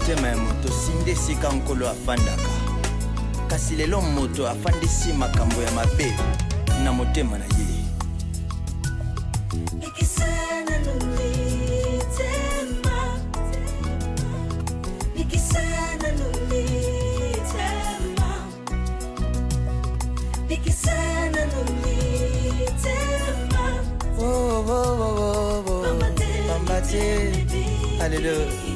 Motema ya moto sinde esika Nkolo afandaka, kasi lelo moto afandisi makambo ya mabe na motema na ye. Oh, oh, oh, oh, oh. Pamba te. Alléluia.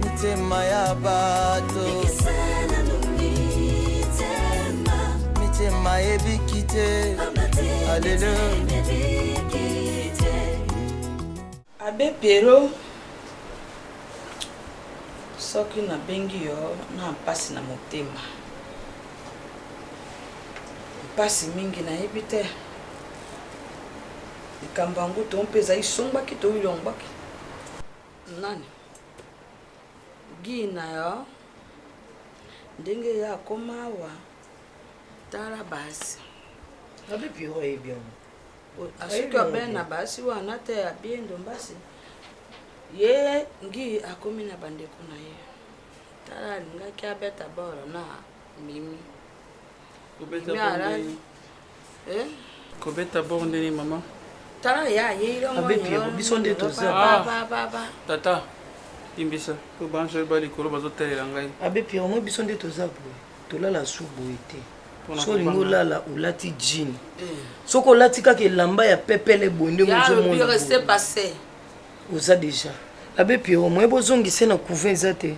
Mitema ya bato mitema ebiki te Alléluia. Abe Pierrot soki nabengi yo na mpasi na motema mpasi mingi nayebi te likambo yango to mpe ezali sombaki to ilongbaki nani gi na yo ndenge ye akoma awa tala basi Abe Pierrot ayebi yango. Asuki abe na basi wana te abie ndombasi ye ngi akomi na bandeko na ye tala alingaki abeta boro na mimi Kobeta mimi alali eh? Kobeta bor ndeni mama tala ya ye ilongo Abe Pierrot, biso nde toza. Ah. Tata limbisa po baangel ba likolo bazotalela ngai. Abe Pierrot, moi biso nde toza boye. Tolala su boye te. Soki olingi olala olati jean. Soki olati kaka elamba ya pepele boye ndenge ozomona boye. Oza deja. Abe Pierrot, moyen bozongisa ye na couvent eza te.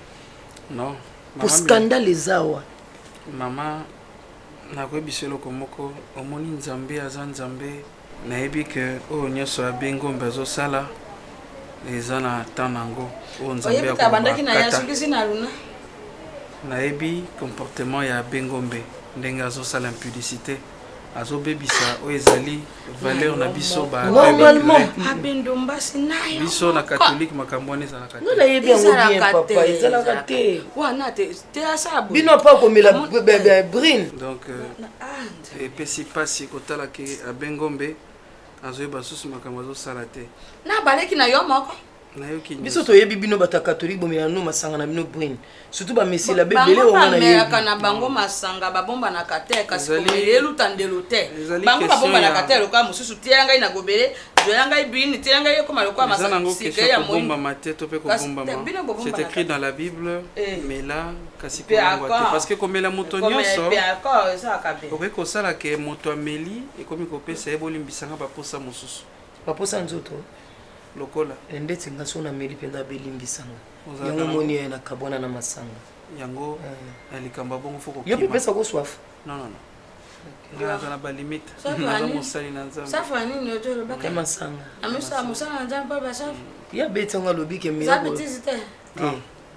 Non. Po scandale eza awa. Mama nakoyebisa eloko moko omoni Nzambe aza Nzambe nayebi que oyo nyoso Abe Ngombe azosala eza na temps nango oyo Nzambe akokata nayebi comportement ya Abe Ngombe ndenge azosala impudicite azobebisa oyo ezali valeur na biso ba normalement biso na catholique makambo wana ezalaka te nayebi yango bien papa ezalaka te wana te te asala bino apa komela brine donc euh, epesi mpasi kotala ke abe ngombe azoyeba susu makambo azosala te na baleki na yo moko nayoki biso toyebi bino bato ya katolike bomela no masanga na bino brine surtout bamesela be ebele wango nayebibamelaka na bango masanga babombanaka te kasi komela eluta ndelo te bango babombanaka te lokola mosusu tiela ngai na gobele zwela ngai bini tiela ngai ekoma lokola masanga ya kobombama te to mpe kobombama c'est écrit dans la bible eh. mela kasi kolangwa te parce que komela moto nyonso okoki kosala ke moto ameli ekomi kopesa ye bolimbisanga baposa mosusu baposa nzoto lokola eh, ndeti nga so nameli mpenza belimbisanga yango omoni ye nakabwana na masanga yango eh. na likambo ya bongo fo yo mpe opesa ko soif non non non nga naza na balimite naza mosali na nzambe safu ya nini oyo olobaka ya masanga mosala na nzambe mpo basafu ye abeti yango alobi ke eza betise te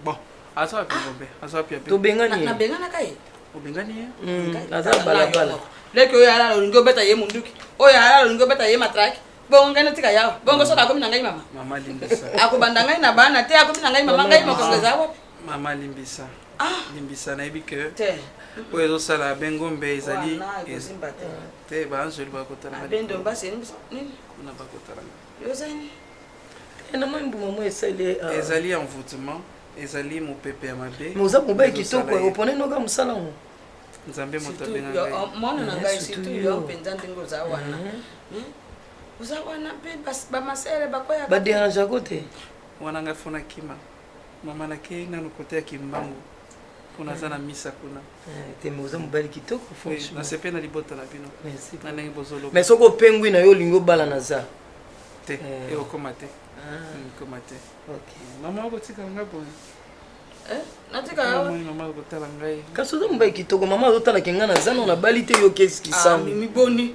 bon aza wapi ngombe aza wapi abe tobengani ye nabenganaka ye obengani ye hmm, aza balabala leki oyo alala olingi obeta ye munduki oyo alala olingi obeta ye matraki bongo ngai natika yawa bongo soki akomi na ngai mama mama limbisa akobanda ngai na bana te akomi na ngai mama ngai mokongo eza wapi mama limbisa ah. limbisa nayebi ke oyo ezosala bengombe ezali te baanzelu bakotala kuna bakotala eh, namoni mbuma mo esali ah. ezali envoûtement ezali mopepe ya mabe mais oza mobali kitoko opone noka mosala ngo nzambe moto abenga ngai oh, mwana na ngai surtout yo mpenza ndenge oza wana mhm. hmm? oza wana mpe bamasere bakweyaka baderangeako te wana ngai fo nakima mama nakei nanu kote ya kimbangu mpo naza na misa kuna eh, te me oza mobali kitoko franchement nasepe na libota na bino na ndenge bozoloba mais soki opengwi na yo olingi obala na za te eh. ekokoma te ah. ekoma te mama okotikala ngai boye Eh, natika yo Mama mama akotala ngai. Kasi oza mobali kitoko mama azotala ke ngai naza nano nabali te yo kesi kisambo. Ah, mimi boni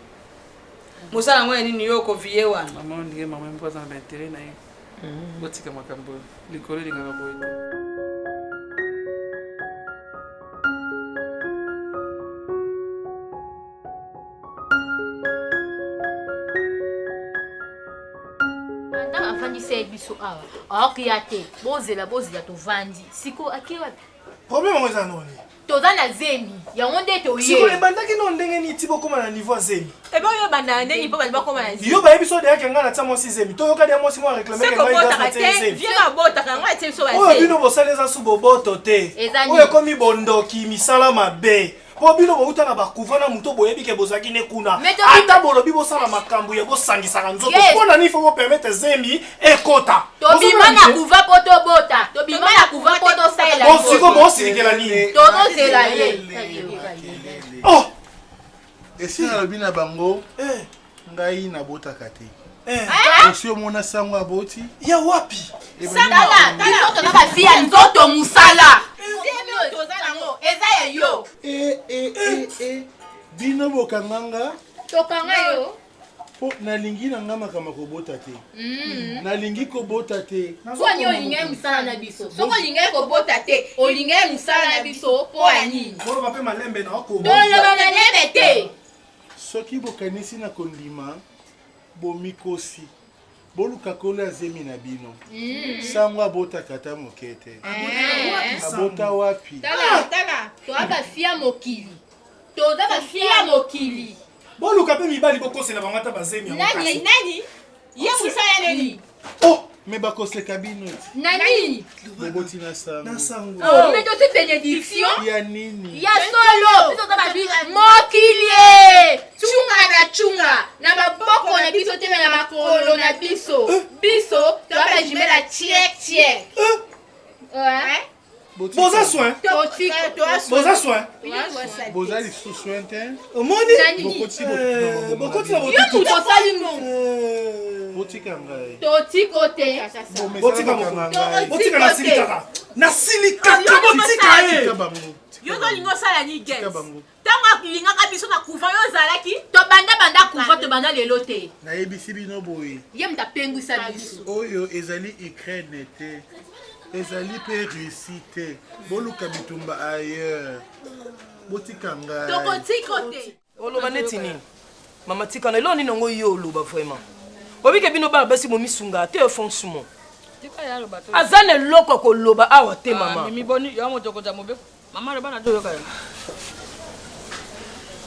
mosala yango ya nini yo okoviye wana mama ondire mama mpo aza na baintere na ye mm. botika makambo oyo likolo elingaka boye te Ntango afandisi ye biso awa aokiya te, bozela bozela tovandi sikoyo ake wapi? Problème yango eza noni? Toza na zemi yango nde toye. Sikoyo ebandaki no ndenge nini ti bokoma na niveau ya zemi? Ebe oyo ebandaka ndenge mpo bato bakoma na zemi. Yo bayebi so deya ke ngai natia mwasi zemi. Toyoka deya mwasi mwa réclamer ke ngai gaz natia ye zemi. Vieux abotaka yango atie biso ba zemi. Oyo bino bosali eza su boboto te. Oyo ekomi bondoki misala mabe. Po bino bowuta na ba couvent na moto boyebi ke bozalaki ne kuna. Ata bolobi bosala makambo ya bosangisaka nzoto. Mpo na nini faut bo permettre zemi ekota? Tobima na couvent po tobota. Tobima na couvent po tosalela. Bon siko bosilikela nini? Tozozela ye. Oh! Esi nalobi na bango eh. ngai nabotaka te. Eh. Osi omona sango aboti? Ya wapi? Tala, biso toza ba ya nzoto musala. Toza nango eza ya yo. Eh, eh, eh, eh. Bino bokanga nga. Tokanga yo. Po nalingi na nga makambo ya kobota te. Mm. Nalingi kobota te. Mpo nini olingaki mosala na biso? Soki olingaki kobota te, olingaki mosala na biso mpo ya nini? Boloba mpe malembe na okoma. Toloba malembe te. Soki bokanisi na kondima, bomikosi. Boluka kolo ya zemi na bino. Mm. Sango abotaka ata moke te. Eh. Abota wapi? Tala, tala, toza bafia mokili. Toza bafia mokili. Boluka pe mibali bokosela bango ata bazemi yango. Nani nani? Ye musala nini? Oh, mais bakoseka bino ti. Na nini? Boboti na sango. Na sango. Oh, mais tosi benediction. Ya nini? Ya solo. Biso toza babi mokili e. Chunga na chunga na maboko na biso te na makolo na biso. Eh? Biso toza ba jumelle ya tiek tiek. Eh? Ouais. Boza soin. Boza soin. Boza lisusu soin te. Omoni? Bokoti bokoti na Yo moto osali ngo. Botika ngai. Totiko te. Botika ngai. Botika nasili kaka. Nasili kaka botika ye. Yo ozolinga osala ni guest. Ntango alingaka biso na couvent yo ozalaki? Tobanda banda couvent tobanda lelo te. Nayebisi bino boye. Ye moto apengwisa biso. Oyo ezali Ukraine te. Ezali pe Russie te. Boluka bitumba ailleurs. Botika ngai. Tokotiko te. Oloba neti nini? Mama tika na eloko nini yango yo oloba vraiment. Obike bino bana basi bomisunga te franchement. Aza na eloko ya koloba awa te mama. Mimi boni yo moto okonza mobeko. Mama loba na toyoka yo.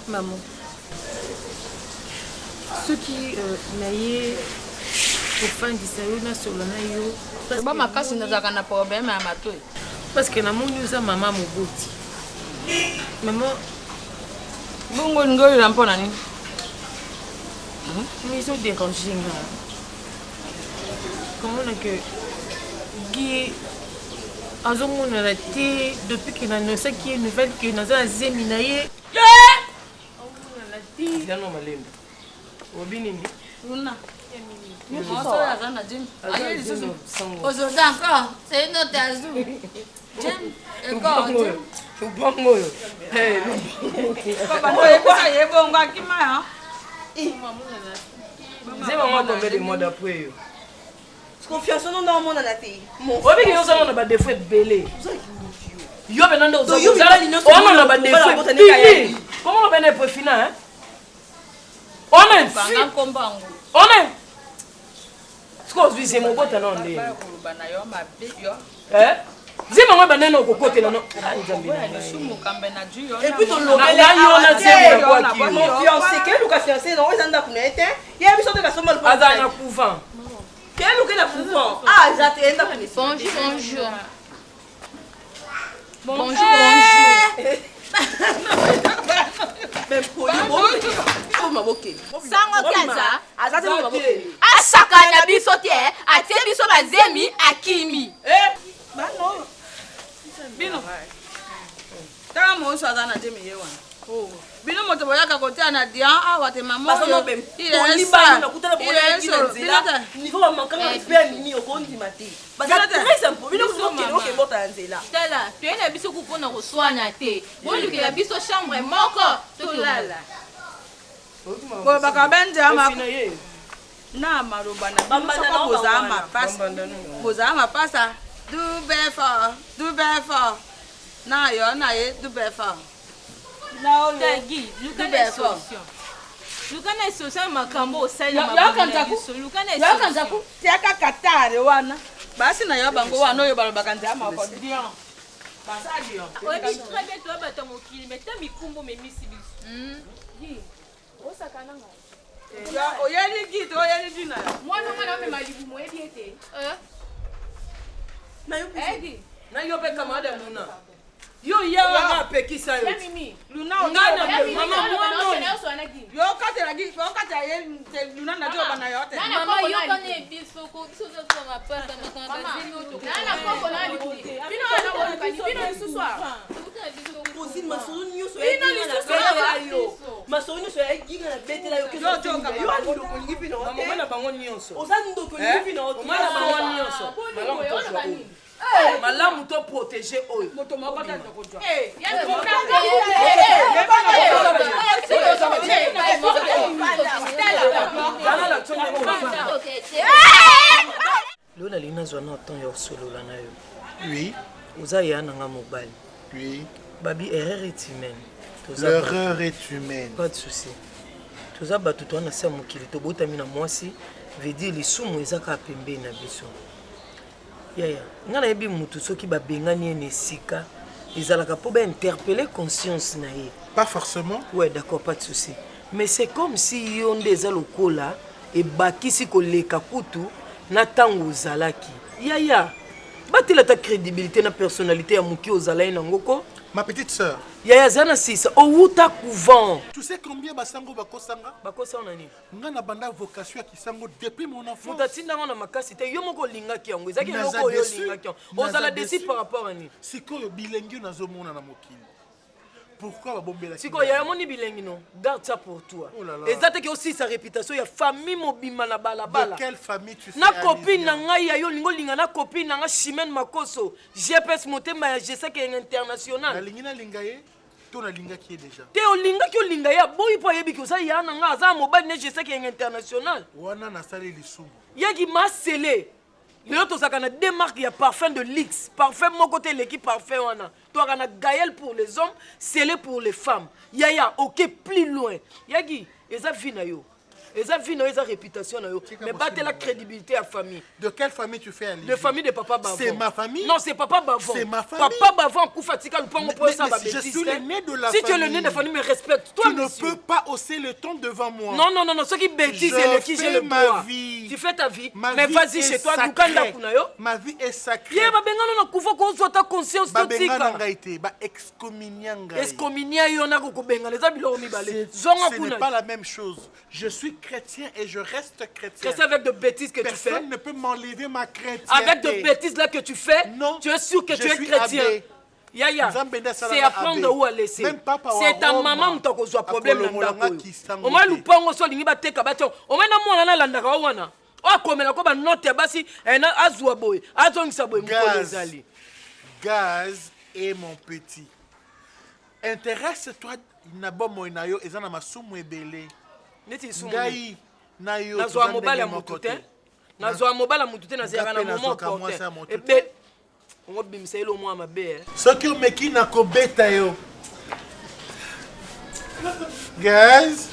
Maman. Soki euh, naye kofandisa yo nasolola na yo. Loba makasi nazalaka na problème ya matoi. Parce que namoni oza mama moboti. Maman. Bongo olingi olela mpo na nini? Mais ezo déranger nga. Komona que Guy azomonana te depuis que nanosaki ye nouvelle que naza na zemi na ye. Azomonana te. Yano malembe. Obi nini? Luna. Aza na zemi. Aye lisusu. Aujourd'hui encore, c'est une autre azou. Jem, encore. Lupango oyo. Oyebisa ye bongo akima ya. Zemi yango combien de mois d'après yo? Confiance no na omonana te. Oyebi ke yo oza na ba défaut ebele. Yo pena nde oza na ba défaut ebele. Comment on appelle prefina hein? On est On est Sikoyo ozwi zemi obota nao nde eh? Zemi yango ebanda na okokotela no ah, nzambe Et puis tolobela yo na zemi nabwaki yo. Mon fiancé, keluka fiancé non eza ndako na ye te. Ye biso te kasomba lopango. Aza na couvent. Keluka na couvent. Ah, eza te ndako na Bonjour, bonjour. Bonjour, bonjour. Sango kiaza asakana biso te atie biso bazemi akimi. Bino tala mosusu aza na zemi ye wana. Bino moto boyaka kotia na dian awa te mama oyo niveau bamakanga respect ya mimi okondima te baza très impoli bino okende okebota na nzela tala toye na biso ku mpona koswana te bolukela biso chambre moko tolala bolobaka benjama na maloba na bino soko bozala mapasa bozala mapasa dubefo dubefo na yo na ye dubefo Tagi, luka na solution. Luka na solution ya makambo osali na makambo na biso. Luka na solution. Tia kaka tare wana. Basi na yo bango wana oyo balobaka nzela moko. Dion. Oyebi très bien toya bato ya mokili mais ta mikumba omemisi biso. Guy, osaka na ngai. Oyeli Guy to oyeli Dina? Mwana nga na omema libumu oyebi ete. Na yo Eh, na yo mpe camarade ya Luna. Yo ya wana apekisa yo. Luna Ngai na mama mwana oyo. Yo katela Guy, yo katela ye Luna na jo bana yo te. Mama yokana ye biso ko biso tozosonga pasa makambo bazemi oyo Nana koko na libumu. Bino wana bolukani bino lisusu awa. Rosine masolo nyonso Bino lisusu awa. yo masolo nyonso ya ginga na betela yo Yo, yo, yo ndoki olingi mpe na yo Mama na bango nyonso. oza ndoki olingi mpe na yo Mama na bango nyonso. Malamu tozwa oyo. Malamu to protéger oyo. Moto moko te tokozwa. Lelo nalingi nazwa na temps ya kosolola na yo. Oui. Oza ya na nga mobali. Oui. Babi erreur est humaine. Toza L'erreur est humaine. Pas de souci. Toza bato toza na se ya mokili tobotami na mwasi veut dire lisumu eza kaka pembeni na biso. Yaya, nga nayebi mutu soki babengani ye na esika ezalaka mpo ba interpeller conscience na ye. Pas forcément. Ouais, d'accord, pas de souci. Mais c'est comme si yo nde eza lokola ebakisi koleka kutu na ntango ozalaki. Yaya, batela ta crédibilité na personnalité ya moki ozalaki nango ko. Ma petite sœur. Yaya, aza na sisa owuta couvent. Tu sais combien basango bakosanga? Bakosanga na nini? Nga na banda vocation ya kisango depuis mon enfance. Moto atindango na makasi te, yo moko olingaki yango, ezalaki Naza eloko oyo déçu. olingaki yango. Naza Ozala déçu déçu. par rapport à nini? Sikoyo bilengi oyo nazomona na mokili. Pourquoi babombelaki Sikoyo yaya omoni bilengi no, garde ça pour toi. Oh là là. Eza te ke osisa réputation ya famille mobimba na balabala. De quelle famille tu fais Na copine na allusion? ngai ya yo olingi olinga na copine na nga Chimène Makoso, GPS motema ya Jesek international. Nalingi nalinga ye to nalingaki ye déjà. Te olingaki olinga ye aboyi mpo ayebi ke oza ya na nga aza mobali ne Jesek international. Wana nasali lisumu. Yaki masele. Lelo tozalaka na deux marques ya parfum de luxe. Parfum moko te eleki parfum wana. Tozalaka na Gaël pour les hommes, Sele pour les femmes. Yaya, ok plus loin. Yaki, eza vie na yo. Eza vie na yo, eza réputation na yo. Mais batela crédibilité ya famille. De quelle famille tu fais allusion? De famille de papa Bavon. C'est ma famille? Non, c'est papa Bavon. C'est ma famille. Papa Bavon akufa tika lupango po Mais- ça mais ba si je bêtise, suis hein. l'aîné de la Si tu es famille. l'aîné de la famille, mais respecte-toi, Tu ne monsieur. peux pas hausser le ton devant moi. Non, non, non, non, ceux qui bêtisent, Je c'est qui j'ai fais le ma droit. vie. Tu fais ta vie, Ma mais vie vas-y est chez toi, sacrée. Lukanda Kunayo. Ma vie est sacrée. Ye babengana na kufa kozwa ta conscience Babengana totika. ngai te, ba excommunia ngai. Excommunia yo na kokobengana eza biloko mibale. Zonga Ce n'est kuna. pas la même chose. Je suis chrétien et je reste chrétien. Chrétien avec de bêtises que tu fais. Personne ne peut m'enlever ma chrétienté. Avec de bêtises là que tu fais, non, tu es sûr que je tu es suis chrétien. abbé. Yaya, Nzambe nde asalaka c'est à prendre abbé. ou à laisser. Même papa wa C'est ta Roma maman moto akozwa problème na akolongola ndako nga oyo. kisango Omai te. lupango so olingi bateka batia. Omai na mwana nalandaka o wana. Oyo akomela ko banote ya basi eh, na azwa boye, azongisa boye mokolo Gaz. ezali. Gaz et mon petit. Intéresse-toi na bomoi na yo eza na masumu ebele. Neti lisumu Ngai na yo nazwa toza mobali ya ndenge motu moko te. Nazwa mobali ya motu te nazalaka na Nga mpe moment nazwaka opportun. mwasi ya motu Ebe ongobimisa ye lo mwa mabe eh. Soki omeki na kobeta yo. Guys,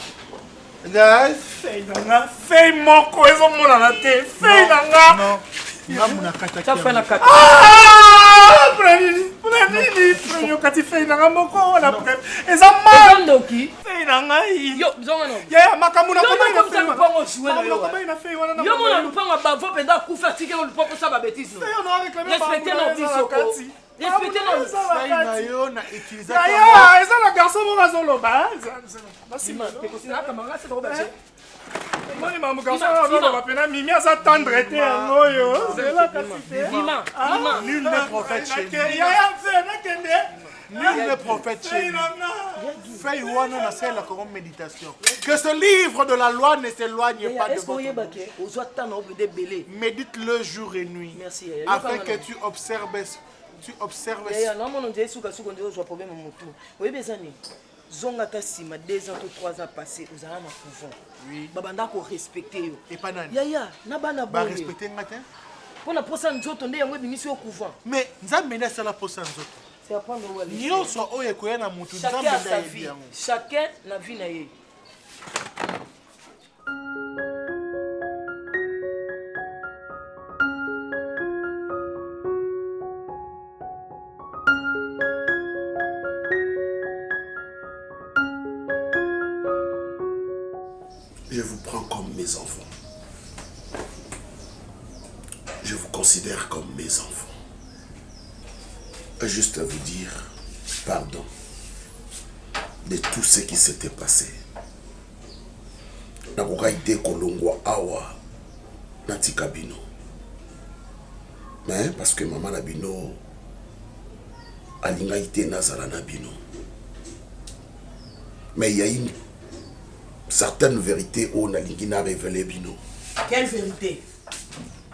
guys. Fei na nga, fei moko ezomonana te, fei na nga. Non, ngambu nakataki Tia fei na yango. kati. Ah, mpona nini? Mpona nini? Mpona nini okati fei na nga moko wana pref? Eza mal. Eza ndoki. Fei na ngai. Yo, zonga na. Yaya, makambo Yo, nakomaki yo, na komisa fei wana. lupango jouer na Makambo yo, nakomaki na fei wana na Yo mona makambo. lupango ya bavo mpenza akufa atikeli lupango osala babétise no. Fei wana areklame Respecte makambo na na eza na biso ko. kati. Respecte na Makambo na eza na Fei na kati. yo na utilisaki Yaya, eza na garçon moko azoloba. Omoni makambo garçon wana azoloba mpena mimi aza tendre te yango oyo. Zela kasi te. Bima, Ah, bima. Nul n'est prophète chez lui. Yaya, mfe, nakende. Nul n'est prophète chez Fei lui. na nga. Fei wana nasalelaka yango méditation. Que ce livre de la loi ne s'éloigne pas de Est-ce que votre oyeba ke ozwa temps na yo mpenza ebele? Médite-le jour et nuit. Merci, Yaya. Afin Yoka que nga tu observes, tu observes. Yaya, naomona nzela esukasuka nzela ozwa problème ya motu. Oyebi eza nini? Zonga ata nsima 2 ans to 3 ans passé ozala na couvent. Oui. Babanda korespecte yo. Epa nani? Yaya, na bana boye. Barespecte nga te. Mpo na posa nzoto nde yango ebimisi yo couvent. Mais Nzambe nde asala posa nzoto. C'est à prendre ou à laisser. Nyonso oyo ekoya na motu Chacun Nzambe a nde sa ayebi vie. yango. Chacun na vie na ye. prends comme mes enfants. Je vous considère comme mes enfants. Juste à vous dire pardon de tout ce qui s'était passé. Nakokaki te kolongwa awa natika bino. Mais parce que maman na bino alingaki te nazala na bino. Mais il y a une certaine vérité oyo nalingi na révéler bino. Quelle vérité?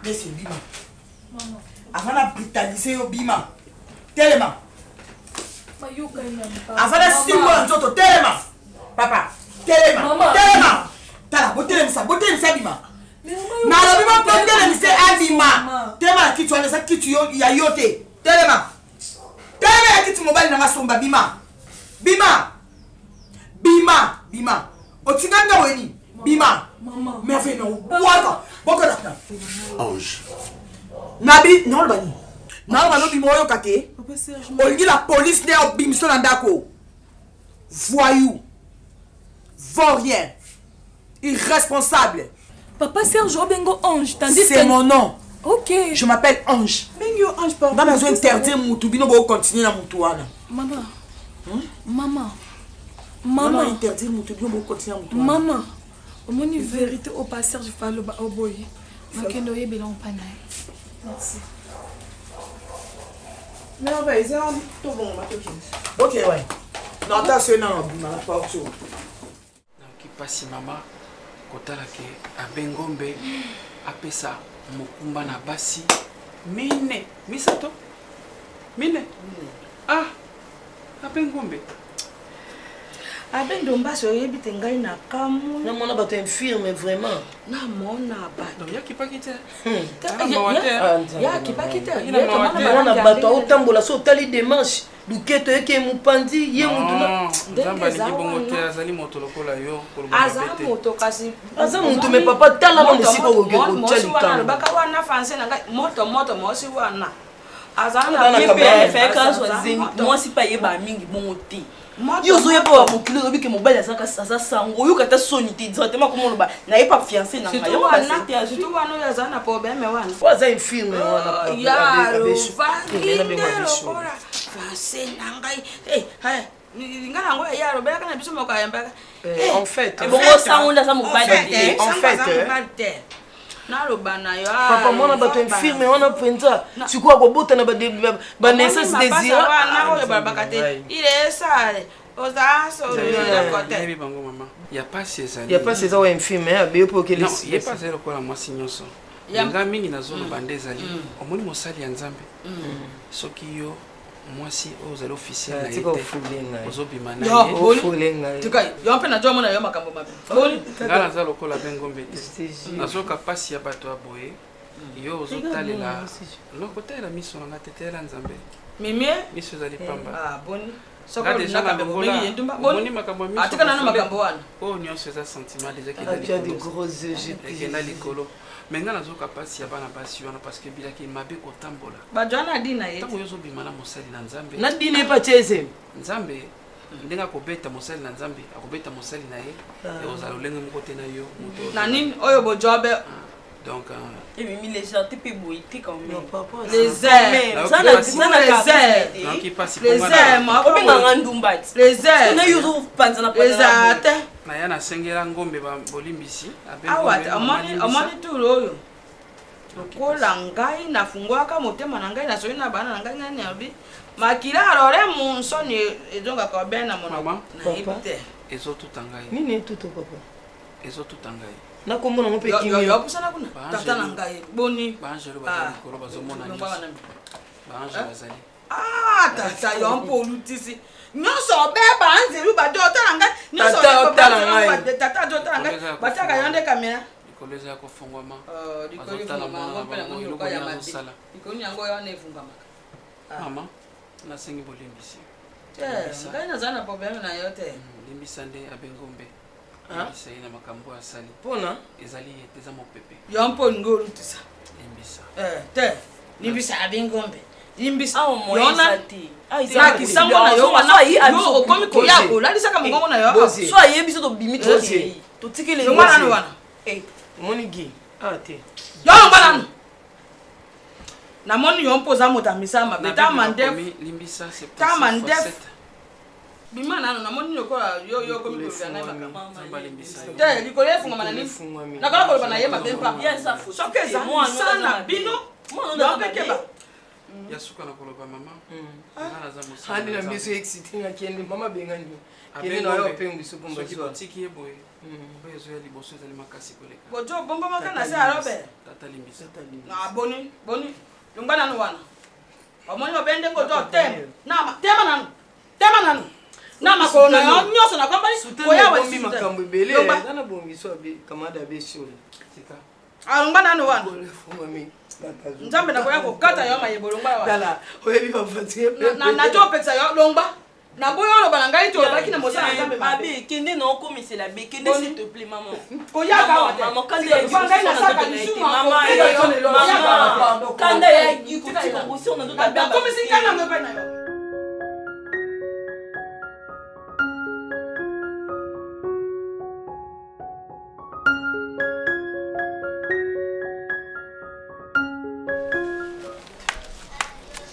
Monsieur Bima. Avant na brutaliser yo Bima. Telema. Avant na simba nzoto telema. Papa, telema. Telema. Tala, botelemisa, botelemisa Bima. Nalobi botelemisa abima. Telema na kiti wana eza kiti ya yo te. Telema. Telema ya kiti mobali na nga somba bima. Bima. Bima, bima. Otinga nga boye nini? Bima. Merveille na obwaka. Bokota kuna. Ange. Nabi, naoloba nini? Naoloba nobima oyoka te. Olingi la police nde obimiso na ndako. Voyou. Vaurien. Irresponsable. Papa Serge obengo Ange tandis C'est mon nom. Ok. Je m'appelle Ange. Bengi yo Ange pardon. Nga nazo interdire mutu bino bo continuer na mutu wana. Maman. Hmm? Maman. Maman. interdire mutu bino bo continuer na mutu wana. Maman. Omoni vérité au pa Serge Faloba oboyi. Makende oyebela mpa na ye. Merci. Non, bah, ils ont tout bon, ma Ok, ouais. Non, t'as ce nom, ma porte. Nayoki pasi mama kotala ke abe ngombe apesa mokumba na basi mine misato mine ah abe ngombe abe ndombasi oyebi te ngai na kamwe namona bato infirme vraiment namona bato yakipaki te yakipaki te mona bato aotambola so otali demarche luketo eke mopanzi ye motu nzambe alingi bongo te azali moto lokola yo aza moto kasi aza moto me papa tala na mosika okoki kotya likambo alobaka wana français na ngai moto moto mwasi wana aza na mwasi mpe ayeba mingi bongo te yo ozoya mpo bamokili olobi ke mobali aza sango oyoka ata soni te directement koma oloba naye pa fiance na ngai surtout wana oyo aza na problème wana oyo aza infirme wana ya lovangi nde lokola fiance na ngai ngai yango ye alobelaka na biso moko ayambaka en fait ebongo sango nde aza mobali te en fait naloba na yo papa mwana bato infirme wana mpenza sikoyo akobota na banaissance désira wana oyo balobaka te ilesale ozasoyebi bango mama ya pasi ezali ya pasi eza oyo infirme abeyo mpo okele ye pasi ezali lokola mwasi nyonso nga mingi nazoloba nde ezali omoni mosali ya nzambe soki yo mwasi oyo ozali officiel na ye te ozobima na ye yo mpe nazo mona yo makambo mabe nga naza lokola be ngombe te nazoka mpasi ya bato ya boye yo ozotalela no kotalela miso na nga te talela nzambe mimie miso ezali pamba ah, boni omoni makambo ya atika nano makambo wana oyo nyonso eza sentiment deja ekenda likolo me ngai nazoka mpasi ya bana basi wana parce que bilaki mabe kotambola bato wana adina ye ntango yo ozobima na mosali na nzambe na dina ye patie ezemi nzambe ndenge akobeta mosali na nzambe akobeta mosali na ye ekozala lolenge moko te na yo moto na nini oyo bojobe donc ebimi légèreté mpe boye te quand même les airs les airs obenganga ndumba ti les airs na yo ozopanza na les airs te naya nasengela ngombe bolimbisi awa omoni tulu oyo lokola ngai nafungwaka motema na ngai nasoli na bana na ngai ngai nayobi makila alore munsoni ezongaka obe na monoko nayebi te ezotuta ngai nini etuta papa ezotuta ngai na kombo nango mpe kimia yopusana kuna tata na ngai boni baangelo bazali likolo bazomona nyonso baangelo bazali ah tata yo mpo olutisi nyonso obeba anzelu bato otala ngai nyonso tata otala ngai batiaka yo nde kamera likolo eza ya kofungwama likolo bazotala mwana na bango eloko nini azosala likolo yango wana efungwamaka mama nasengi bolimbisi ngai naza na problème na yo te limbisa nde abengombe limbisa ye na makambo oyo asali mpona ezali ye te eza mopepe yo mpo olingi olutisa limbisa te limbisa abengombe limbisa nakisango na yo wana yo okomi koya kolalisaka mongongo na yo so ayebi so tobimi totikeli wana wana. Eh. Omoni Guy? Ah te. Yo longwa nanu. Namoni yo mpo oza moto ya misala mabe. Ta mandef. Ta mandef. Bima nanu namoni lokola yo yo okomi koloba ngai makambo. Te likolo efungama na nini? Nakola koloba na ye mabe mpa. Soki eza misala na bino yo mpe keba. Ya suka na koloba mama. Nga naza mosala. Handi na biso excité nga kende mama bengani. Kende na yo pengu soki soki botiki ye boye. Oyo ezoya liboso ezali makasi koleka. Bojo bombamaka na se ya robe. Tata limbisa. Na boni boni longwa nanu wana. Omoni obe ndenge ozo tema. Na tema nanu. Tema nanu. Na makolo na yo nyonso na kombali koya wa lisusu. Makambo ebele. Eza na bongiso abe camarade abe solo. Tika. Alongwa nanu wana. Nzambe nakoya kokata yo mayebo longwa wana. Tala oyebi ba voiture. Na na to pekisa yo longwa. Naboyi oloba na ngai tolobaki na mosala ya Nzambe mabe. Kende na okomisela be kende s'il te plaît maman. Koyaka awa te. Maman kanda ya ngai nasaka lisumu kanda ya kanda ya kotika ngosi ona ndoto nakomisi kanda yango epai na yo.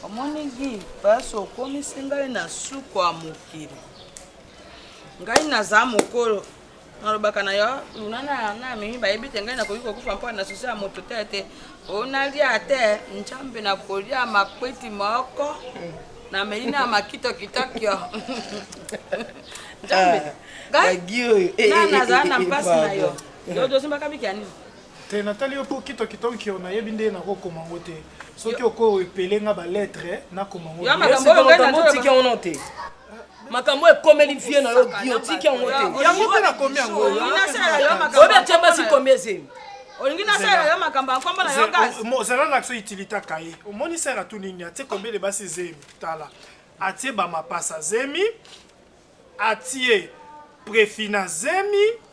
Omoni Guy pasi okomisi ngai na suka ya mokili ngai naza mokolo nalobaka na yo luna na, na mimi bayebi te ngai nakoki kokufa mpo na susi ya moto te te onalia te nzambe nakolia makwiti moko nameli na makitokitokio nzambe ngai eh, eh, nazala na eh, mpasi na yo yo tosimbaka biki ya nini Te natali yo po kito kitonkio nayebi nde nakokoma ngo te soki oko epele nga ba lettre nakoma ngo. Ya makambo oyo ngai nazo otiki yango nao te makambo ekomeli vie na yo gi otiki yango te yango mpe nakomi yango oyebi atia basi combien zemi olingi nasalela yo makambo ya nkombo na yo gaz ozala na biso utilité kaye omoni sere atuni nini atie combien de basi zemi tala atie bamapasa zemi atie prefina zemi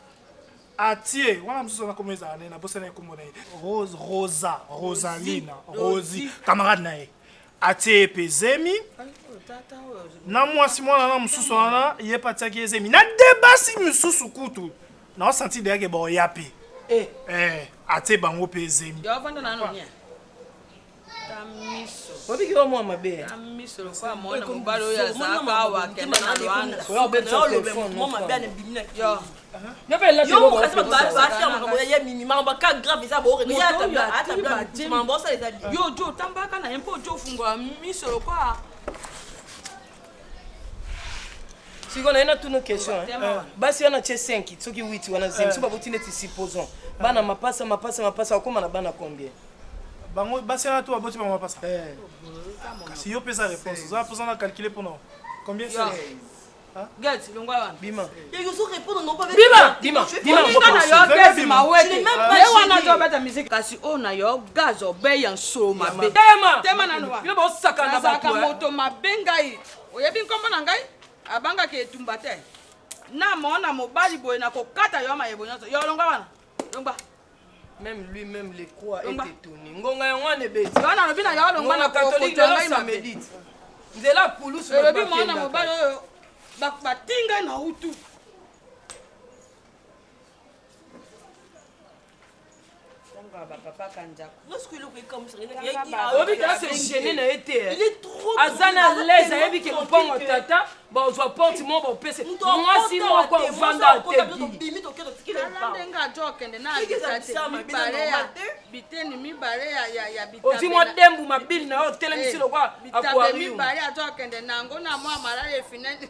Atie wana mosusu wana kombo ezala na ye nabosana ye kombo na ye Rose Rosa Rosalina Rosi camarade na ye atie ye mpe zemi na mwasi mwana na mosusu wana ye mpe atiaki ye zemi na de basi misusu kutu naosanti deyake baoya mpe eh. eh, atie bango mpe zemi Ta miso. Obiki yo mwa mabe. Ta miso lokola mwana mobali oyo azalaka awa akende na Luanda. Oyo obetisa telefone. Mwa mabe ana bimi na yo. Yo pe lati yo mokasi bato baafia makambo ya mimi makambo ka grave eza bo ya ata ata makambo osala eza bien. Yo jo otambaka na ye mpo ojo ofungola miso lokola sikoyo naye natuna question basi wana tie 5 soki 8 wana zemi so baboti neti supposons bana mapasa mapasa mapasa okóma na bana combien bango basi wana to baboti bango mapasa eh. kasi yo pesa réponse oza mposa na calcule mpona combien c'est Get, longwa wana. Bima. Yo répondre non pas Bima, bima, bima. Olinga na yo gaz mawete. Ye wana zo beta musique kasi oyo na yo gaz obe ya nsolo mabe. Tema. Tema nanu wa. Bino bosaka na bato. Nazalaka moto mabe ngai. Oyebi nkombo na ngai? Abangaka etumba te. Na mona mobali boye na kokata yo mayebo nyonso. Yo longwa wana. Longwa. Même lui même les croix est étonné. Ngonga yango wana ebeti. Yo nalobi na yo longwa na catholique na samedi. Nzela pulusu elobi mwana mobali oyo batinga na utu. Oyebi ke ase gene na ye te aza na lese ayebi ke lopango ya tata bazwa porte moko bapese mwasi moko avanda te ndenge ajo okende na mibale ya biteni mibale ya ozwi mwa dembu mabili na yo otelemisi lokwa aquarium mibale ajo okende nango na mwa malala efinani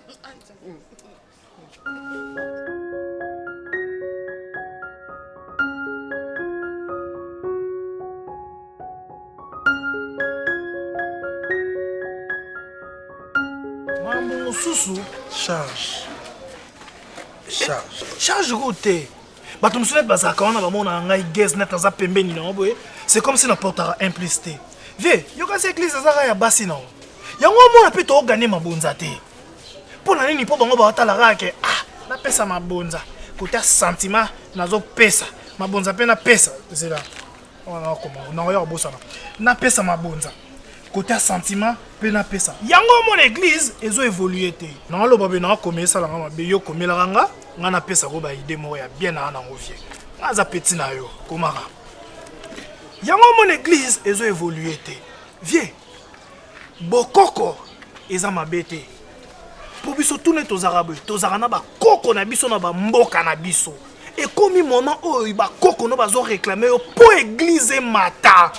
Mambo mosusu charge charge charge ko te bato mosusu neti bazalaka wana bamonaka ngai gaz neti naza pembeni na yango boye c'est comme si naportaka un plus te vie yokasi eglise ezaka ya basi na yango omona mpe toogane mabonza te mpo na nini mpo bango baotala kaka ke ah napesa mabonza kota sentiment nazopesa mabonza mpe napesa zela nakoya kobosana napesa mabonza kota sentiment mpe napesa yango omona eglise ezo évolue te naoloba mpe naokoma esalanga mabe yo okomelaka nga nga napesa ko baide moko ya bien naa nango vie. Aza petit na yo, komaka. Yango mon église ezo évoluer te. Vieux, bokoko eza mabe te. Po biso tune tozalaka boye, tozalaka na bakoko na biso na bamboka na biso. Ekomi moment oyo bakoko no bazo réclamer yo po église emata.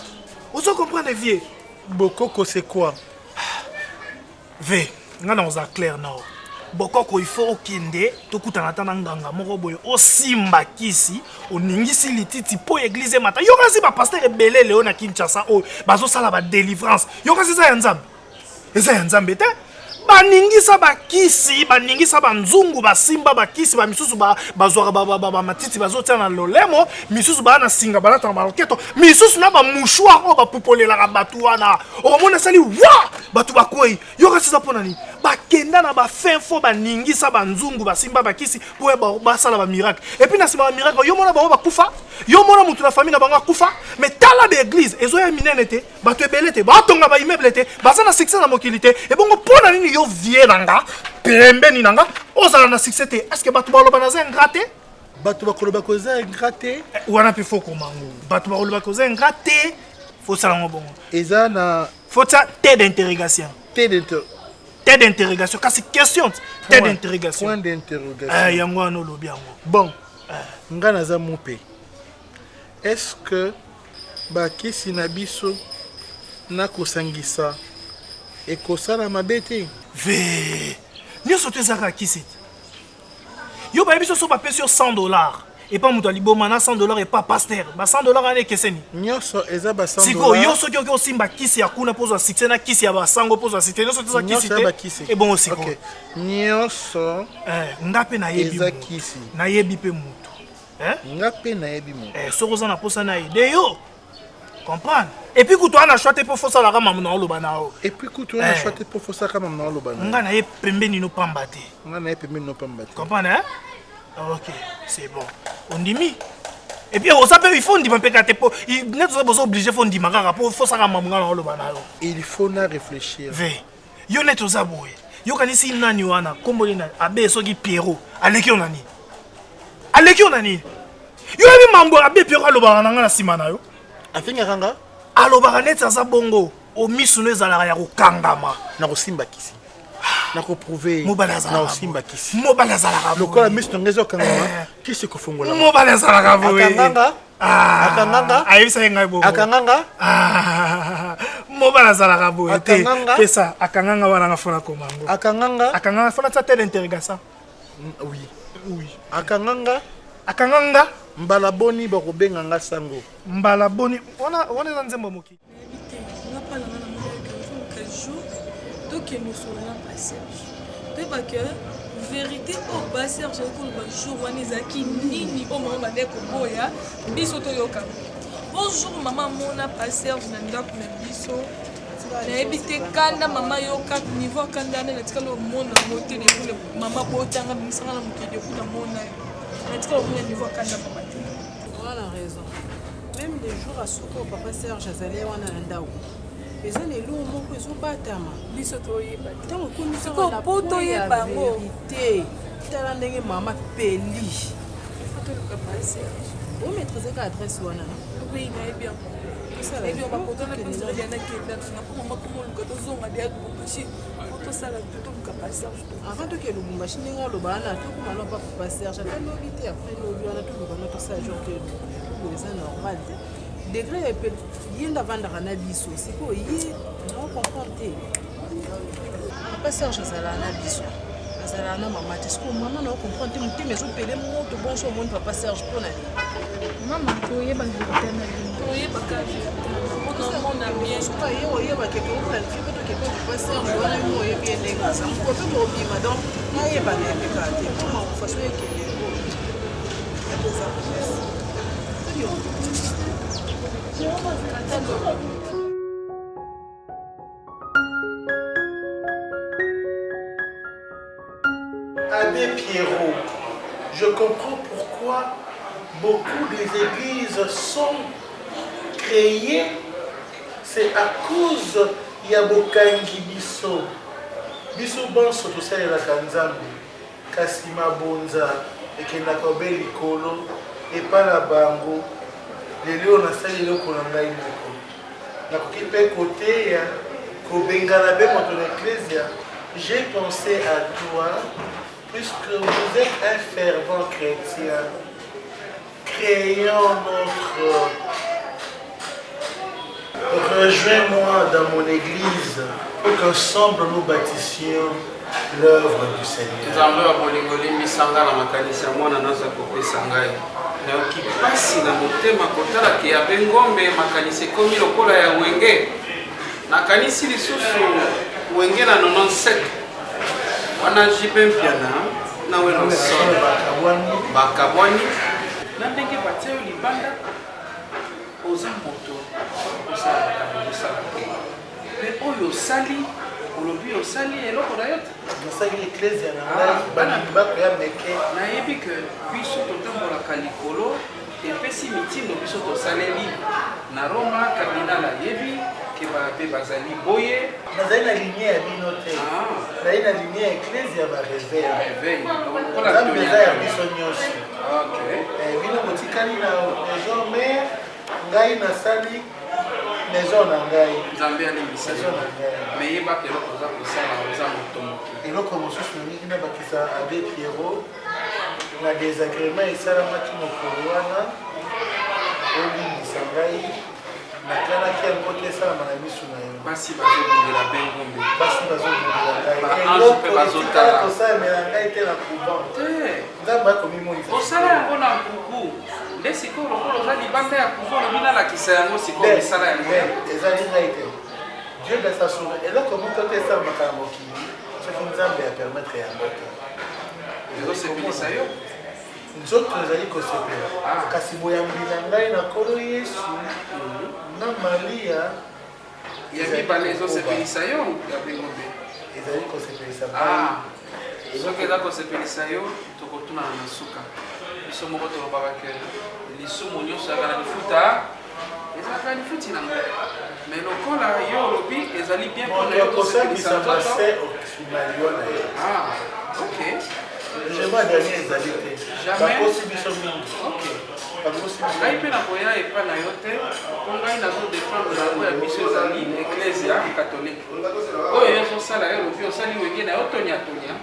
Ozo comprendre vieux? Bokoko c'est quoi? Ve, nga na oza clair nao. Bokoko il faut okende tokutana ata na nganga moko boye osimba kisi oningisi lititi mpo eglise emata. Yo kasi ba pasteur ebele leo na Kinshasa oyo bazosala ba delivrance. Yo kasi eza ya Nzambe? Eza ya Nzambe te. Baningisa bakisi, baningisa banzungu, basimba bakisi, ba misusu bazwaka ba matiti bazotia na lolemo, misusu baa na singa balataka baloketo, misusu na ba mouchoir oyo bapupolelaka bato wana. Okomona esali wa bato bakwei. Yo kasi eza mpo na nini? Bakenda na ba fin fond, baningisa banzungu, basimba bakisi mpo ya basala ba miracle. Et puis na nsima ba miracle, yo mona bango bakufa, yo mona moto na famille na bango akufa, mais tala ba eglise ezoya minene te. Bato ebele te, batonga ba immeuble te, baza na succès na mokili te. Ebongo mpo na nini yo vie na nga pembeni na nga ozala na succès te? Est-ce que bato baloba naza ingrat te? Bato bakoloba koza ingrat te. Eh, wana mpe fo koma ngo. Bato bakoloba koza ingrat te, fo sala ngo bongo. Eza na fo tia T d'interrogation. T d'inter T d'interrogation kasi question T d'interrogation. Point d'interrogation. Eh, yango wana olobi yango. Bon, eh. nga naza mupe. Est-ce que Ba kisi na biso na kosangisa ekosala mabe te? Ve nyonso to eza kaka kisi te. Yo bayebi biso so bapesi yo 100 dollars epa moto ya liboma na 100 dollars epa pasteur ba 100 dollars wana ekeseni nyonso eza ba 100 sikoyo yo soki oki osimba kisi ya kuna mpo ozwa succès na kisi ya basango mpo ozwa succès nyonso eza kisi te ebongo sikoyo nyonso eh, nga mpe nayebi nayebi mpe motu Eh? Nga pe nayebi moto. Eh, soki oza na posa na aide yo. Comprendre? Et puis kutu ana choix te po fosa la mamu na oloba na yo. Et puis kutu ana eh. choix te po fosa ka mamu na oloba na. Nga na ye pembeni no pamba te. Nga na ye pembeni no pamba te. Comprendre hein? Ok, c'est bon. Ondimi? Et puis oza pe il faut ndima pe kate po net oza bozo obligé faut ndima kaka po fosa ka mamu nga na oloba na yo. Il faut na réfléchir. Ve. Yo net oza boye. Yo kanisi nani wana kombo nini abe soki Pierrot aleki yo na nini? Aleki yo na nini? Yo yebi mambo abe Pierrot alobaka na nga na nsima na yo? Afingaka nga? Alobaka neti aza bongo, omisu no ezalaka ya kokangama. Na kosimba kisi. Na koprouve. Mobali azalaka. Na kosimba kisi. Mobali azalaka. Lokola misu na nga ezokangama, eh. kisi ekofongola. Mobali azalaka boye. Akanganga. Ah, akanganga ayebisaki ngai bongo akanganga ah, mobali azalaka boye te pesa akanganga wana nga fona koma yango akanganga akanganga fona tia tele interrogation mm, oui oui akanganga akanganga mbala boni bakobenga nga sango mbala boni wana wana eza nzembo mokili Nayebi te, nga pa na nga namonaki que faut luka jour tokende osolola na pa Serge toyeba que verité oyo pa Serge ayaki koloba jour wana ezalaki nini oyo mama bandaki koboya biso toyoka po jour mama amona pa Serge na ndako na biso nayebi te kanda mama yoka niveau ya kanda wana natikali omona yango te depuis mama botanga bimisanga na mokili depuis namona yo natikali omona niveau ya kanda mama te Oza na raison. Meme le jour ya suka oyo papa Serge azali wana na ndako. Eza na eloko moko ezobatama. Biso toyeba te. Ntango ekomi Sikoyo po toyeba yango. Verite. Tala ndenge mama peli. Il faut toluka papa Serge. O maîtriser ka adresse wana non? Oui, nayebi yango. Nayebi yango bakotana mpe nzela ya nakenda na mpo mama komoluka tozonga deya Lubumbashi. Faut tosala toluka papa Serge. Avant toke Lubumbashi ndenge aloba wana tokoma no pa papa Serge ata lobi te après lobi wana toluka no tosala jour te oyo eza normal te degré ya epe ye nde avandaka na biso sikoyo ye nao comprendre te papa Serge azalaka na biso azalaka na mama te sikoyo mama nao comprendre te motema ezopele moto bonso omoni papa Serge mpo na nini mama toyeba verité na bino toyebaka verité omona bien soki aye oyeba ke toplanifie mpe tokepe papa Serge wana yo oyebi ye ndenge aza moko mpe tobima donc nayeba na ye mpe kaka te mpo mafaso ekende oyo eza kopesa Abbé Pierrot, je comprends pourquoi beaucoup des églises sont créées, c'est à cause ya bokangi biso. Biso banso tosalelaka Nzambe, kasi mabonza ekendaka obe likolo. epai na bango. Lelo oyo nasali eloko na ngai moko. Nakoki mpe koteya, kobengana mpe moto na eklezia. J'ai pensé à toi puisque vous êtes un fervent chrétien. Créons notre Rejoins-moi dans mon église pour qu'ensemble nous bâtissions l'œuvre du Seigneur. Nzambe wa bolingo limbisa nga na makanisi ya mwana naza kopesa ngai. Nayoki mpasi na motema kotala ke abe ngombe makanisi ekomi lokola ya wenge. Nakanisi lisusu wenge na 97 wana JB Mpiana na Werrason bakabwani na ndenge batia yo libanda oza moto osala makambo ozosala te mpe oyo osali olobi osali eloko na yo te nasali eklezia na ngai ah, balingi bakoya meke nayebi ke biso totambolaka likolo epesi mitindo biso tosaleli na roma cardinal ayebi ke babe bazali boye nazali na linie ya bino te ah. nazali na linie ya eklezia ya bareveil nzambe eza ya biso nyonso eh, bino botikali na maison mare ngai nasali maison na ngai nzambe alimbisa yo me yebaka eloko oza kosala oza moto moke eloko mosusu nalingi nabakisa abe pierrot na désagrément esalamaki mokolo wana olimbisa ngai nakanaki yango te esalama na misu na yo basi bazobundela bengombe basi bazobundela ngai eloko etikala kosalemela ngai te na couvent nzambe akomimonisa osala yango na nkuku nde sikoyo lokola oza libanda ya couvent olobi nalakisa yango sikoyo misala yango ezali ngai te dieu de sa souverain eloko moko te esalamaka na mokili soki nzambe apermettre yango te ezosepelisa yo nzoto ezali kosepela ah. kasi boyambi na ngai na nkolo yesu mhm. na malia ya mibale ezosepelisa yo ya bengombe ezali kosepelisa ngai ah. soki eza kosepelisa yo tokotunana na suka biso moko tolobaka ke lisumu nyonso yaka na lifuta ezalaka lifuti nango mais lokola yo olobi ezali bien mpona yo kosepelisa nzoto ah, ok jugement dernier ezali te bakosi biso mingi ngai mpe nakoya epai na yo te mpo ngai nazodefendre na oyo ya biso ezali ecclesia catholique oyo yo ozosala yo olobi osali wenge na yo toniatonia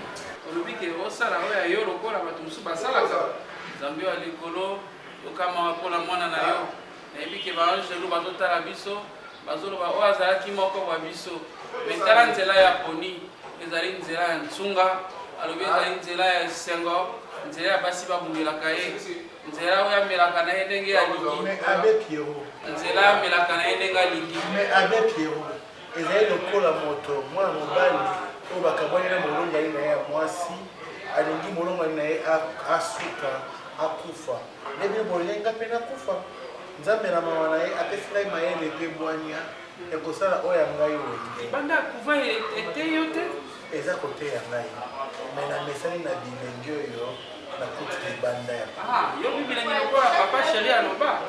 olobi ke osala oyo ya yo lokola bato mosusu basalaka nzambe ya likolo yoka mawa mpo na mwana na yo nayebi ke baangelu bazotala biso bazoloba oyo azalaki moko bwa biso me tala nzela ya poni ezali nzela ya nsunga alobi ezali nzela ya esengo nzela ya basi babungelaka ye nzela oyo amelaka na ye ndenge alingi nzela amelaka na ye ndenge alingi Mais Abbé Pierrot, ezali lokola moto mwana mobali oyo bakabwani na molongani na ye ya mwasi alingi molongani na ye asuka akufa nde bino bolingi nga mpe nakufa nzambe na mawa na ye apesi ngai mayele mpe bwania ya kosala oyo ya ngai wenge libanda ya kuva eteyi yo te eza koteya ngai me namesani na bilenge oyo nakuti libanda ya ah, yo bi bilengi lokola papa chéri aloba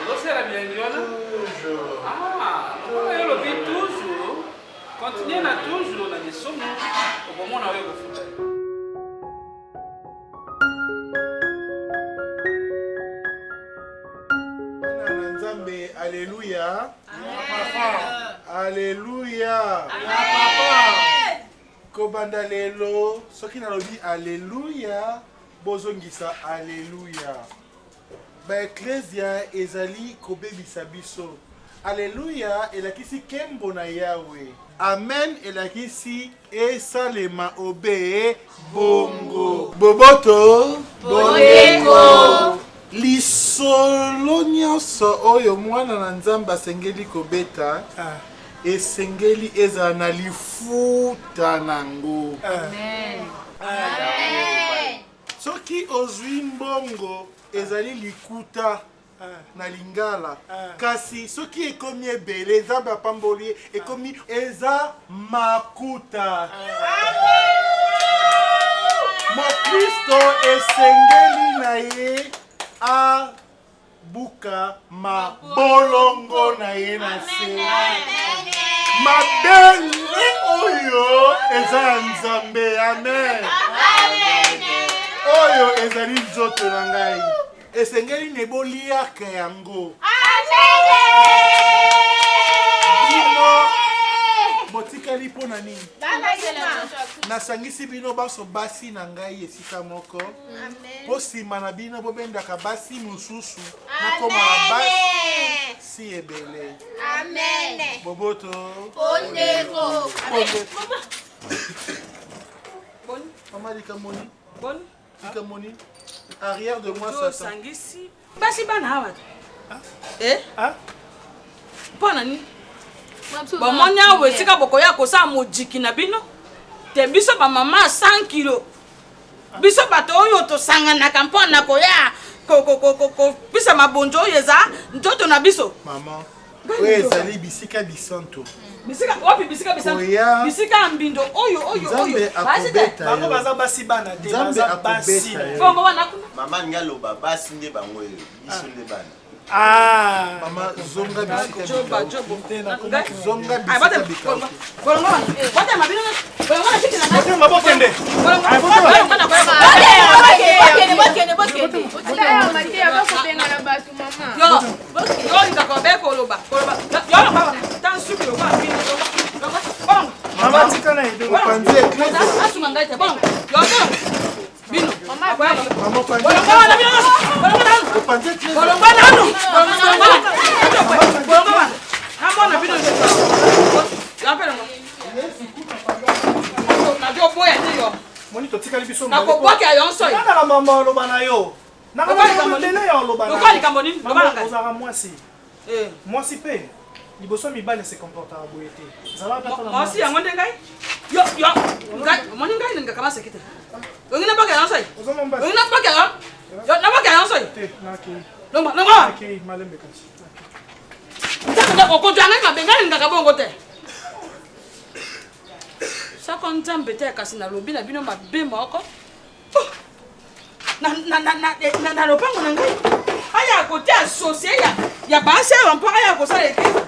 ozosala bilengi wana toujours ah, lokola yo olobi toujours continue na toujours na lisumu okomona oyo ekofuta yo Nzambe, alleluya. Alleluya. Kobanda lelo soki nalobi alleluya bozongisa alleluya. Ba eklezia ezali kobebisa biso. Alleluya elakisi kembo na Yawe. Amen elakisi esalema obe bongo. Boboto bondeko. Lisolo nyonso oyo mwana na Nzambe asengeli kobeta ah. esengeli ezala na lifuta nango. Amen. Amen. Soki ozwi mbongo ezali likuta na lingala kasi soki ekomi ebele nzambe apamboli ye ekomi eza makuta mokristo esengeli na ye abuka mabolongo na ye na se mabele oyo eza ya nzambe amen oyo ezali nzoto na ngai. Esengeli ne boliaka yango. Bino botikali mpo na nini? Nasangisi bino banso basi na ngai esika moko, mpo nsima na bino bobendaka basi mosusu, nakoma na basi ebele. Amen. Boboto. Bondeko. Mama likambo nini? Boni? Likambo nini? Arrière de moi Satan. Osangisi basi bana awa te. Eh? Mpo na nini? Bomoni awa esika bokoya kosala mojiki na bino te biso bamama ya 100 kilo biso bato oyo tosanganaka mpo na koya kopesa mabonzo oyo eza nzoto na biso. Mama, oyo ezali bisika bisantu. Bisika wapi? Bisika bisantu? Bisika ya mbindo oyo oyo oyo. Basi te. Bango baza basi bana te, baza basi. Bongo wana kuna. Mama alingi aloba basi nde bango oyo, biso nde bana. Ah. Mama zonga bisika. Joba jobo. Zonga bisika bikauki. Bolongo wana. Botema bino. Bolongo na kiti na ngai. Botema bokende. Bokende, bokende, bokende. Otala mateya bakobengana bato mama. Yo, yo olingaka obe koloba. Koloba. Yo loba ta nsuki lokola bino. Loba. Bongo. Mama tika na edo. Opanzi eglise. Asunga ngai te. Bongo. Yo bongo. Bino. Mama Bolongo wana bino. Bolongo nanu. Opanzi eglise. Bolongo nanu. Bolongo wana. Bolongo wana. Namona bino. Yo mpe longo. Nazoboya te yo. Moni totikali biso. Nakobwaka yo nsoi. Nana mama oloba na yo. Nanga ya oloba na. Lokola likambo nini? Loba na ngai. Ozalaka mwasi. Mwasi mpe liboso mibali se comportaka boye te. Zala kaka na mwasi yango nde ngai. Yo yo ngai omoni ngai nalingaka maseki te. Olingi nabwaka yo nsoi. Olingi nabwaka yo. Yo nabwaka yo nsoi. Te nakei. Longwa longwa. Nakei malembe kasi. Nzambe nde okozwa ngai mabe ngai nalingaka bongo te. Soko Nzambe te kasi nalobi na bino mabe moko. Na lopango na ngai aya kote asosie ya, ya basi awa mpo aya kosala eglise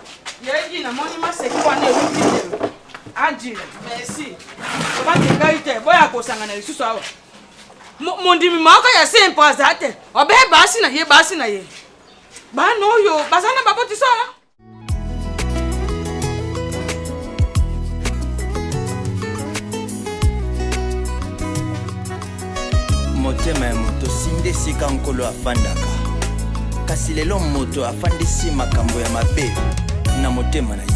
yeki namoni maseki wana euti te adila merci obaki ngai te boya kosangana lisusu awa mondimi moko ya sempo aza te obe basi na ye basi na ye bana oyo baza na baboti sala. Motema ya moto sinde esika Nkolo afandaka, kasi lelo moto afandisi makambo ya mabe na motema na ye.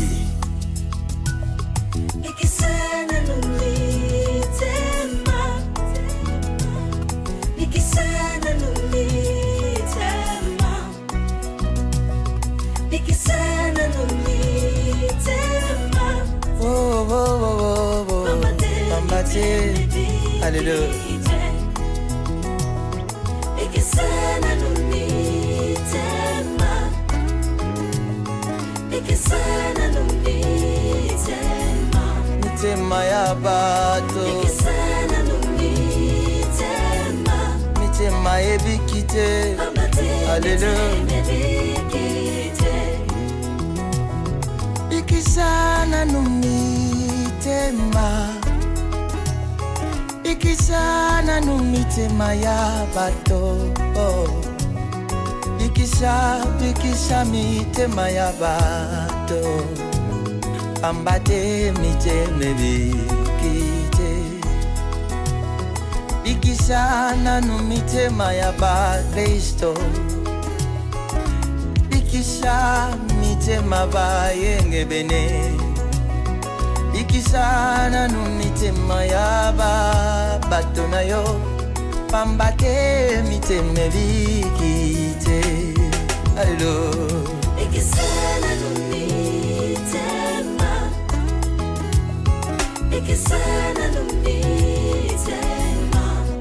Oh, oh, oh, oh, oh. Pamba te. Alléluia. Mitema ya bato mitema ebiki te. Alléluia. Bikisa nanu mitema, bikisa nanu mitema ya bato. Oh. Bikisa, bikisa mitema ya bato, pamba te mitema ebiki te. Bikisa nanu mitema ya bakristo, bikisa mitema bayengebene, bikisa nanu mitema ya bato na yo, pamba te mitema ebiki te. Aleluya.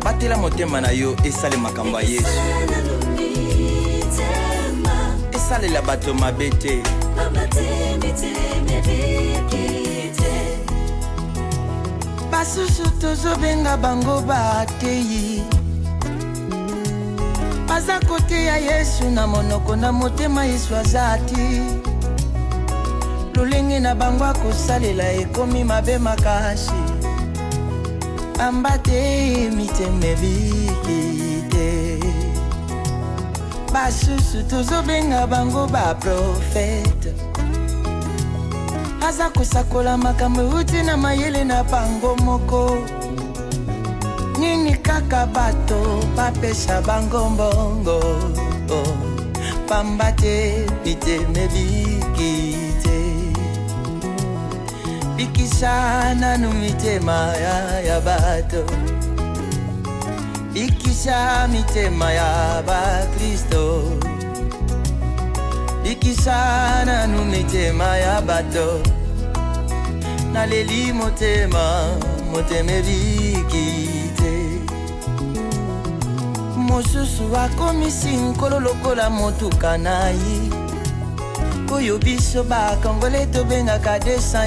Batela motema na yo esale makambo ya Yesu, esalela bato mabe te. Basusu tozobenga bango bateyi, baza koteya Yesu na monoko, na motema Yesu aza te. Lolenge na bango akosalela ekomi mabe makasi, pamba te mitema ebiki te. Basusu tozobenga bango baprofete. Aza kosakola makambo euti na mayele na bango moko. Nini kaka bato bapesa bango mbongo oh, pamba te mitema ebiki te. Bikisa nanu mitema ya, ya bato. Bikisa mitema ya bakristo. Bikisa nanu mitema ya bato. Naleli motema, motema ebiki te. Mosusu akomisi nkolo lokola motuka na ye. Oyo biso bakongole tobengaka 200.